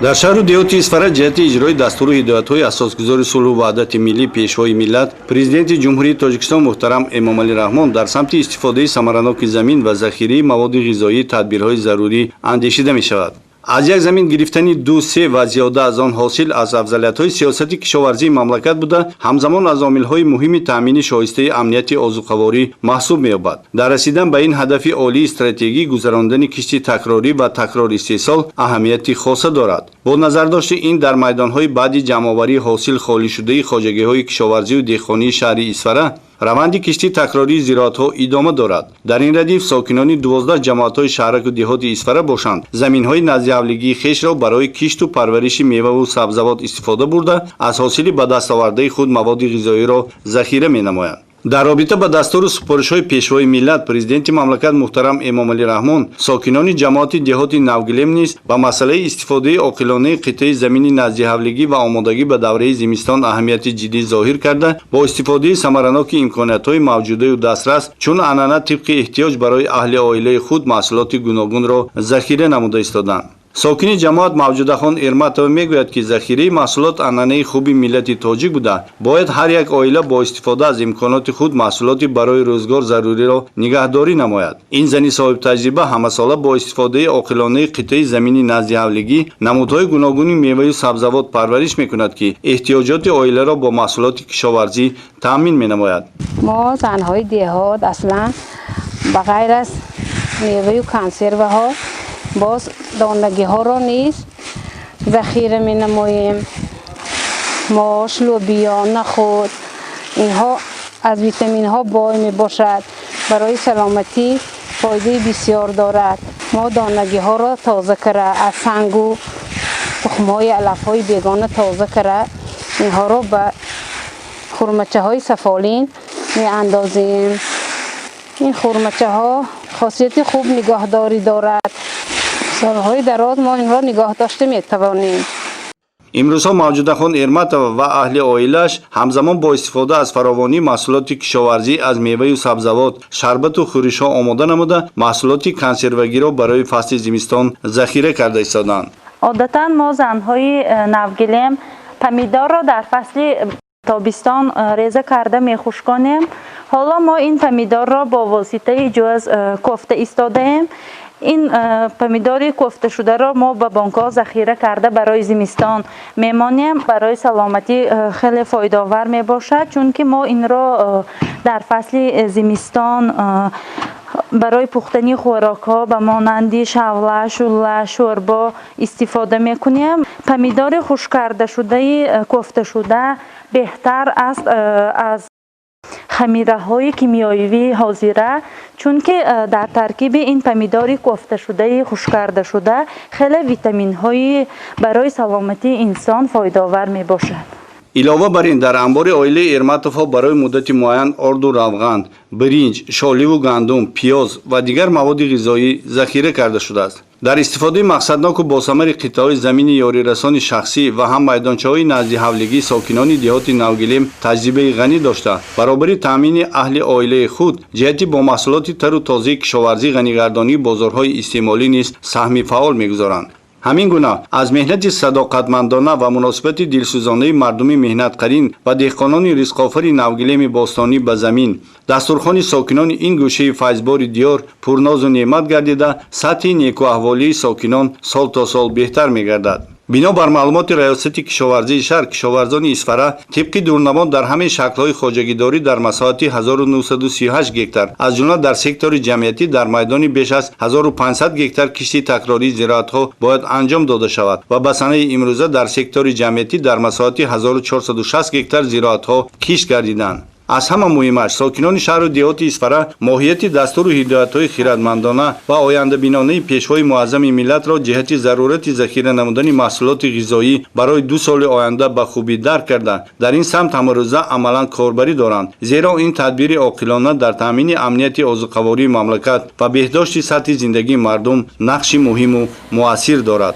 Дар шаҳру деҳоти Исфара ҷиҳати иҷрои дастуру ҳидоятҳои асосгузори сулҳу ваҳдати миллӣ, Пешвои миллат, Президенти Ҷумҳурии Тоҷикистон муҳтарам Эмомалӣ Раҳмон дар самти истифодаи самараноки замин ва захираи маводи ғизоӣ тадбирҳои зарурӣ андешида мешавад. Аз як замин гирифтани ду, се ва зиёда аз он ҳосил аз афзалиятҳои сиёсати кишоварзии мамлакат буда, ҳамзамон аз омилҳои муҳими таъмини шоистаи амнияти озуқаворӣ маҳсуб меёбад. Дар расидан ба ин ҳадафи олии стратегӣ гузарондани кишти такрорӣ ва такрор истеҳсол аҳамияти хоса дорад. Бо назардошти ин дар майдонҳои баъди ҷамъоварии ҳосил холишудаи хоҷагиҳои кишоварзию деҳқонии шаҳри Исфара раванди кишти такрории зироатҳо идома дорад. Дар ин радиф сокинони 12 ҷамоатҳои шаҳраку деҳоти Исфара бошанд, заминҳои наздиҳавлигии хешро барои кишту парвариши меваву сабзавот истифода бурда, аз ҳосили ба дастовардаи худ маводи ғизоиро захира менамоянд. Дар робита ба дастуру супоришҳои Пешвои миллат, Президенти мамлакат муҳтарам Эмомалӣ Раҳмон, сокинони ҷамоати деҳоти Навгилем низ ба масъалаи истифодаи оқилонаи қитъаи замини наздиҳавлигӣ ва омодагӣ ба давраи зимистон аҳамияти ҷиддӣ зоҳир карда, бо истифодаи самараноки имкониятҳои мавҷудаю дастрас, чун анъана тибқи эҳтиёҷ барои аҳли оилаи худ маҳсулоти гуногунро захира намуда истоданд. Сокини ҷамоат Мавҷудахон Эрматова мегӯяд, ки захираи маҳсулот анъанаи хуби миллати тоҷик буда, бояд ҳар як оила бо истифода аз имконоти худ маҳсулоти барои рӯзгор заруриро нигаҳдорӣ намояд. Ин зани соҳибтаҷриба ҳамасола бо истифодаи оқилонаи қитъаи замини наздиҳавлигӣ намудҳои гуногуни меваю сабзавот парвариш мекунад, ки эҳтиёҷоти оиларо бо маҳсулоти кишоварзӣ таъмин менамояд. Мо занҳои деҳот аслан ба ғайр аз меваю консерваҳо боз донагиҳоро низ захира менамоем. Мош, лӯбиё, нахӯд, инҳо аз витаминҳо бой мебошад, барои саломатӣ фоидаи бисёр дорад. Мо донагиҳоро тоза кара, аз сангу тухмҳои алафҳои бегона тоза кара, инҳоро ба хурмачаҳои сафолин меандозем. Ин хурмачаҳо хосияти хуб нигоҳдорӣ дорад. Солҳои дароз мо инро нигоҳ дошта метавонем. Имрӯзҳо Мавҷудахон Эрматова ва аҳли оилааш ҳамзамон бо истифода аз фаровонии маҳсулоти кишоварзӣ аз меваю сабзавот, шарбату хӯришҳо омода намуда, маҳсулоти консервагиро барои фасли зимистон захира карда истоданд. Одатан мо занҳои Навгилем помидорро дар фасли тобистон реза карда мехушконем. Ҳоло мо ин помидорро бо воситаи ҷӯз кофта истодаем. Ин помидори кофташударо мо ба бонкҳо захира карда барои зимистон мемонем. Барои саломатӣ хеле фоидаовар мебошад, чунки мо инро дар фасли зимистон барои пухтани хӯрокҳо ба монанди шавла, шӯла, шӯрбо истифода мекунем. Помидори хушккардашудаи кофташуда беҳтар аст аз хамираҳои кимиёвии ҳозира, чунки дар таркиби ин помидори кофташудаи хушккардашуда хеле витаминҳои барои саломатии инсон фоидаовар мебошад. Илова бар ин, дар анбори оилаи Эрматовҳо барои муддати муайян орду равған, биринҷ, шоливу гандум, пиёз ва дигар маводи ғизоӣ захира карда шудааст. Дар истифодаи мақсадноку босамари қитъаҳои замини ёрирасони шахсӣ ва ҳам майдончаҳои наздиҳавлигӣ сокинони деҳоти Навгилем таҷрибаи ғанӣ дошта, баробари таъмини аҳли оилаи худ, ҷиҳати бо маҳсулоти тару тозаи кишоварзӣ ғанигардонии бозорҳои истеъмолӣ низ саҳми фаъол мегузоранд. Ҳамин гуна аз меҳнати садоқатмандона ва муносибати дилсӯзонаи мардуми меҳнатқарин ва деҳқонони ризқофари Навгилеми бостонӣ ба замин, дастурхони сокинони ин гӯшаи файзбори диёр пурнозу неъмат гардида, сатҳи некуаҳволии сокинон сол то сол беҳтар мегардад. Бино бар маълумоти Раёсати кишоварзии шаҳр, кишоварзони Исфара тибқи дурнамо дар ҳамаи шаклҳои хоҷагидорӣ дар масоҳати 1938 гектар, аз ҷумла дар сектори ҷамъиятӣ дар майдони беш аз 1500 гектар кишти такрории зироатҳо бояд анҷом дода шавад ва ба санаи имрӯза дар сектори ҷамъиятӣ дар масоҳати 1460 гектар зироатҳо кишт гардиданд. Аз ҳама муҳимаш, сокинони шаҳру деҳоти Исфара моҳияти дастуру ҳидоятҳои хиратмандона ва ояндабинонаи Пешвои муаззами миллатро ҷиҳати зарурати захира намудани маҳсулоти ғизоӣ барои 2 соли оянда ба хубӣ дарк карда, дар ин самт ҳамарӯза амалан корбарӣ доранд, зеро ин тадбири оқилона дар таъмини амнияти озуқавории мамлакат ва беҳдошти сатҳи зиндагии мардум нақши муҳиму муассир дорад.